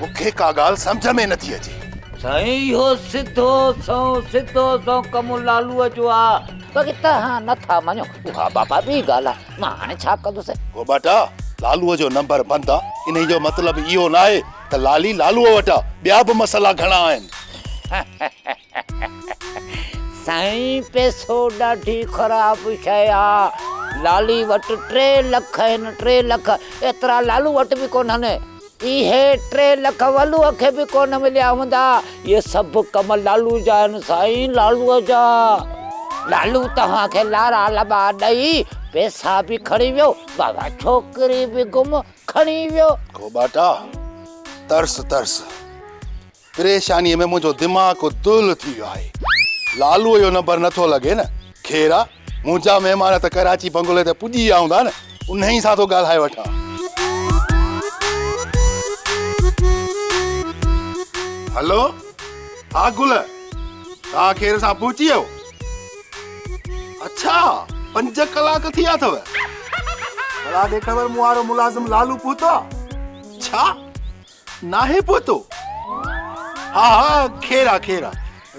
مون کي ڪا ڳالهه سمجهه ۾ نٿي اچي. سائين اهو سڌو سنئون سڌو سنئون ڪم لالوء جو آ. باقي توهان نه ٿا مڃو اها بابا ٻي ڳالهه آ. مان هاڻي ڇا ڪندس. گهوٻاٽا، لالوء جو نمبر بند آ، انهي جو مطلب اهو ناهي ته لالي لالوء وٽ آ، ٻيا به مسئلا گهڻا آهن. سائين پئسو ڏاڍي خراب شيء آ. لالي وٽ ٽي لک آهن، ٽي لک، ايترا لالو وٽ به ڪونهن. اهي ٽي لک ولوء کي به ڪونه مليا هوندا. اهي سڀ ڪم لالو جا آهن سائين، لالوء جا. لالو توهان کي لارا لٻا ڏئي پئسا به کڻي ويو، بابا ڇوڪري به گم کڻي ويو. گهوٻاٽا، ترس ترس. پريشانيء ۾ منهنجو دماغ دهل ٿي ويو آهي. لالوء جو نمبر نٿو لڳي نه. خير آ، منهنجا مهمان ته ڪراچي بنگلي تي پڄي ويا هوندا نه، انهيء سان ٿو ڳالهائي وٺان. هلو، ها گل، توهان خير سان پهچي ويو؟ اڇا، پنج ڪلاڪ ٿي ويا اٿو. ڀلا ڏي خبر مون وارو ملازم لالو پهتو آ؟ ڇا؟ ناهي پهتو؟ ها ها خير آ خير آ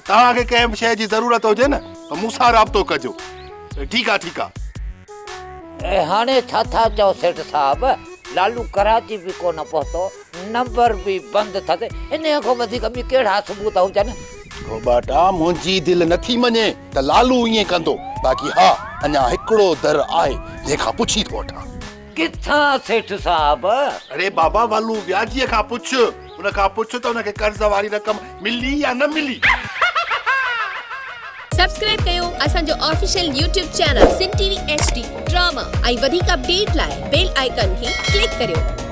توهان کي ڪنهن به شيء جي ضرورت هجي نه ته مون سان رابطو ڪجو ٺيڪ آ ٺيڪ آ. هاڻي ڇا ٿا چئو سيٺ صاحب لالو ڪراچي به ڪونه پهتو نمبر به بند اٿس انهيء کان وڌيڪ ٻي ڪهڙا ثبوت هجن. گهوٻاٽا منهنجي دل نٿي مڃي ته لالو ائين ڪندو باقي ها اڃا هڪڙو در آهي جنهن کان پڇي ٿو وٺان. ڪٿان سيٺ صاحب؟ اڙي بابا ولو وياجيء کان پڇ، ان کان پڇ ته ان کي قرض واري رقم ملي يا نه ملي. سبسڪرائب ڪيو اسان جو official YouTube channel Sindh T V H D drama ۽ وڌيڪ اپڊيٽ لاء بيل آئيڪان کي ڪلڪ ڪريو.